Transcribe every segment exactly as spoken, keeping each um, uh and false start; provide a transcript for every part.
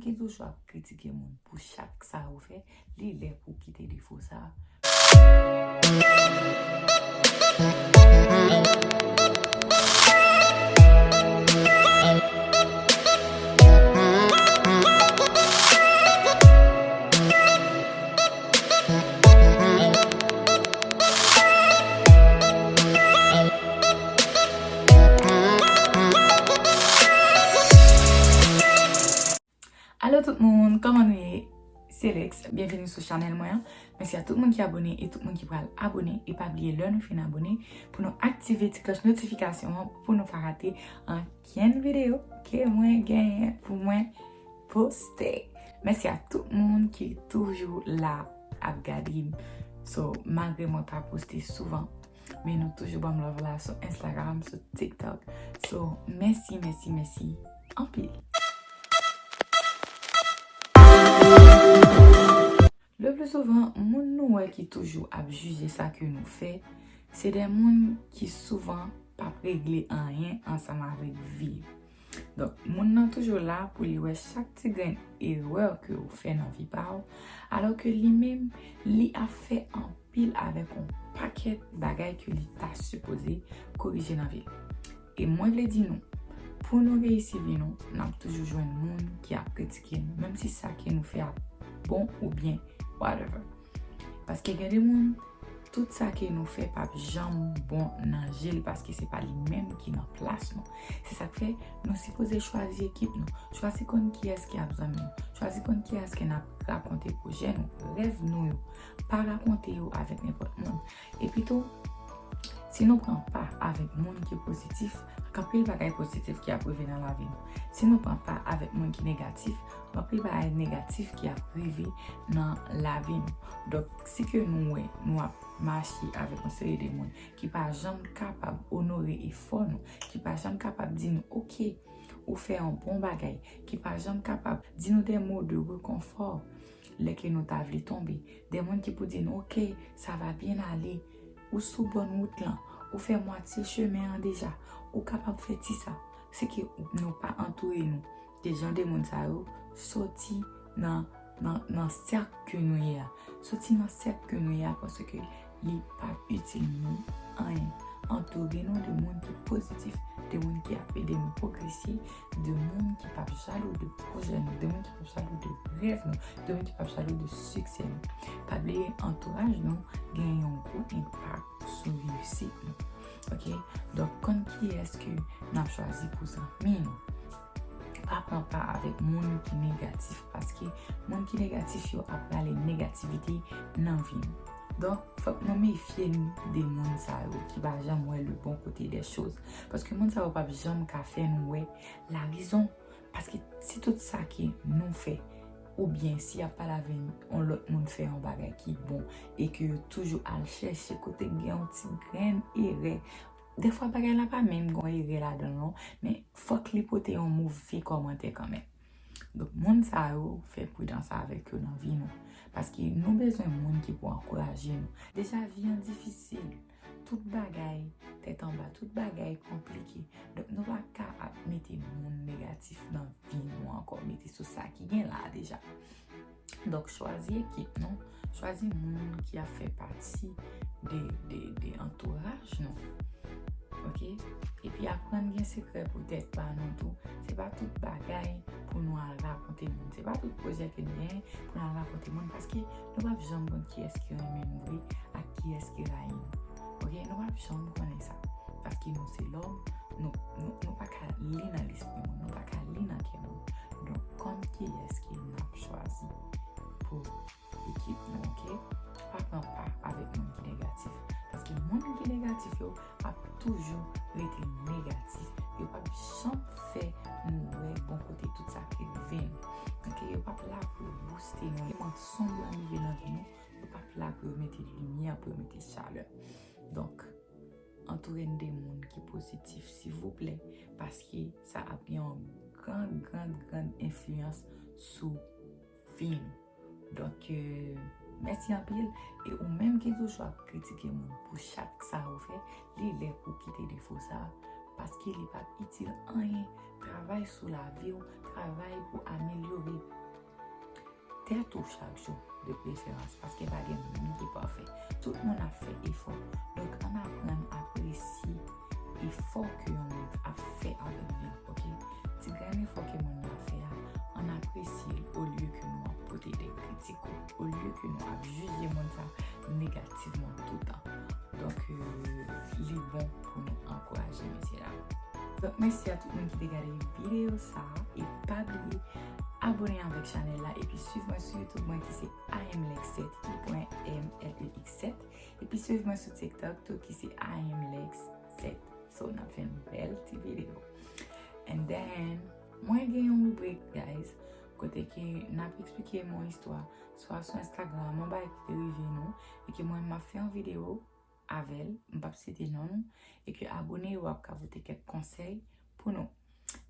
Ki toujou ap kritike moun pou chak sa yo fè, li lè pou w kite defo sa a. Alo tout moun, kòman nou ye? Se Lex, byenveni sou chanèl mwen an. Mèsi a tout moun ki abone e tout moun ki pral abone. E pa bliye lè nou fin abone pou nou aktive ti klòch notifikasyon an pou nou pa rate ankenn videyo ke mwen genyen pou mwen poste. Mèsi a tout moun ki toujou la ap gade m. So, malgre mwen pa poste souvan, men nou toujou ban m love la sou Instagram, sou TikTok. So, mèsi, mèsi, mèsi anpil. Le plus souvent, moun nou wè ki toujou ap jije sa ke nou fè, se de moun ki souvan p ap regle anyen ansanm avèk vi. Donk, moun nan toujou la pou li wè chak ti grenn erè ke ou fè nan vi pa w, alò ke li menm, li ap fè anpil avèk yon pakèt bagay ke li ta sipoze korije nan vi l. E mwen vle di nou, pou nou reyisi vi nou, n ap toujou jwenn moun ki ap kritike nou, menm si sa ke nou fè a bon oubyen whatever. Paske gen de moun, tout sa ke nou fè p ap janm bon nan je l, paske se pa li menm ki nan plas nou. Se sa k fè nou sipoze chwazi ekip nou, chwazi konn kiyès ki ap zanmi nou, chwazi konn kiyès ke n ap rakonte pwojè nou, rèv nou yo. Pa rakonte yo avèk nenpòt moun. Epi tou, si nou pran pa avèk moun ki pozitif, gen anpil bagay pozitif ki ap rive nan lavi nou. Si nou pran pa avèk moun ki negatif, gen anpil bagay negatif ki ap rive nan lavi nou. Donk, si ke nou wè nou ap mache avèk yon seri de moun ki pa janm kapab onore efò nou, ki pa janm kapab di nou, "Oke, ou fè yon bon bagay," ki pa janm kapab di nou de mo de rekonfò lè ke nou ta vle tonbe, de moun ki pou di nou, "Oke, sa va byen ale, ou sou bòn wout lan, ou fè mwatye chemen an deja, ou kapab fè ti sa." Si ke nou pa antoure nou de jan de moun sa yo, soti nan, nan, nan sèk ke nou ye a. Soti nan sèk ke nou ye a, paske li p ap itil nou anyen. Antoure nou de moun ki pozitif, de moun ki ap ede nou pwogrese, de moun ki p ap jalou de pwojè nou, de moun ki p ap jalou de rèv nou, de moun ki p ap jalou de siksè nou. Pa bliye, antouraj nou gen yon gwo enpak sou reyisit nou. Oke? Donk, konn kiyès ke n ap chwazi pou zanmi nou. Pa pran pa avèk moun ki negatif, paske moun ki negatif yo ap rale negativite nan vi nou. Donk, fòk nou mefye n de moun sa yo ki pa janm wè le bon kote de choz. Paske moun sa yo p ap janm ka fè nou wè larezon. Paske si tout sa ke nou fè, oubyen si y ap pale avè n, yon lòt moun fè yon bagay ki bon, e ke yo toujou al chèche kote k gen yon ti grenn erè, dèfwa bagay la pa menm gen yon erè ladan l non, men fòk li pote yon move kòmantè kanmenm. Donk, moun sa yo, fè pridans avèk yo nan vi nou. Paske nou bezwen moun ki pou ankouraje nou. Deja, vi an difisil. Tout bagay tèt anba, tout bagay konplike. Donk, nou pa ka ap mete moun negatif nan vi nou ankò, mete sou sa ki gen la deja. Donk, chwazi ekip nou, chwazi moun ki ap fè pati de, de, de antouraj nou. Oke? Epi aprann gen sekrè pou tèt pa nou tou. Se pa tout bagay pou nou al rakonte moun. Se pa tout pwojè ke nou genyen pou nou al rakonte moun, paske nou p ap janm konn kiyès ki renmen nou vre ak kiyès ki rayi nou. Oke? Nou p ap janm konnen sa. Paske nou se lòm, nou, nou, nou pa ka li nan lespri moun, nou pa ka li nan kè moun. Donk, konn kiyès ke n ap chwazi pou ekip nou, oke? Pa pran pa avèk moun ki negatif. Paske moun ki negatif yo ap toujou rete negatif. Yo p ap janm fè nou wè bon kote tout sa ki rive nou. Oke? Yo p ap la pou yo booste nou. Lè mwason blan rive nan vi nou, yo p ap la pou yo mete limyè, pou yo mete chalè. Donk, antoure n de moun ki pozitif, silvouplè, paske sa ap gen yon gran, gran, gran enfliyans sou vi nou. Donk, euh, mèsi anpil. E ou menm ki toujou ap kritike moun pou chak sa ou fè, li lè pou w kite defo sa a, paske li p ap itil anyen. Travay sou lavi w, travay pou amelyore tèt ou chak jou de preferans, paske pa gen moun ki pafè. Tout moun ap fè efò. Donk, ann aprann apresye efò ke yon moun ap fè avèk vi l, oke? Ti grenn efò ke moun nan ap fè a, ann apresye l olye ke nou ap pote de kritik, olye ke nou ap jije moun sa negativman toutan. Donk, euh, li bon pou nou ankouraje mesye dam. Donk, mèsi a tout moun ki te gade videyo sa a. E pa bliye abone avèk chanèl la epi swiv mwen sou YouTube mwen ki se I am Lex sept, I pwen M L E X sept. Epi swiv mwen sou TikTok tou ki se I am Lex sept. So, n ap fè yon bèl ti videyo. And then, mwen gen yon ribrik, guys, kote ke n ap eksplike m yon istwa, swa sou Instagram, yon bagay ki te rive nou, e ke mwen m ap fè yon videyo avè l, m p ap site non nou, e ke abone yo ap ka pote kèk konsèy pou nou.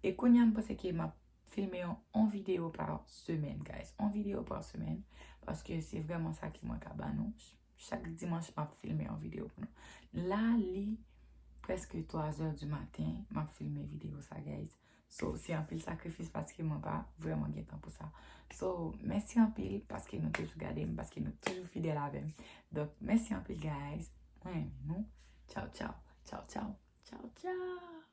E kounye a, m panse ke m ap filme yon, yon videyo pa semèn, guys. Yon videyo pa semèn, paske se vrèman sa ke mwen ka ba nou. Chak dimanch, m ap filme yon videyo pou nou. La, li prèske twa zè di maten, m ap filme videyo sa, guys. So, se anpil sakrifis paske mwen pa vrèman gen tan pou sa. So, mèsi anpil paske nou toujou gade m, paske nou toujou fidèl avè m. Donk, mèsi anpil, guys. Mwen renmen nou. Tchaw, tchaw. Tchaw, tchaw. Tchaw, tchaw.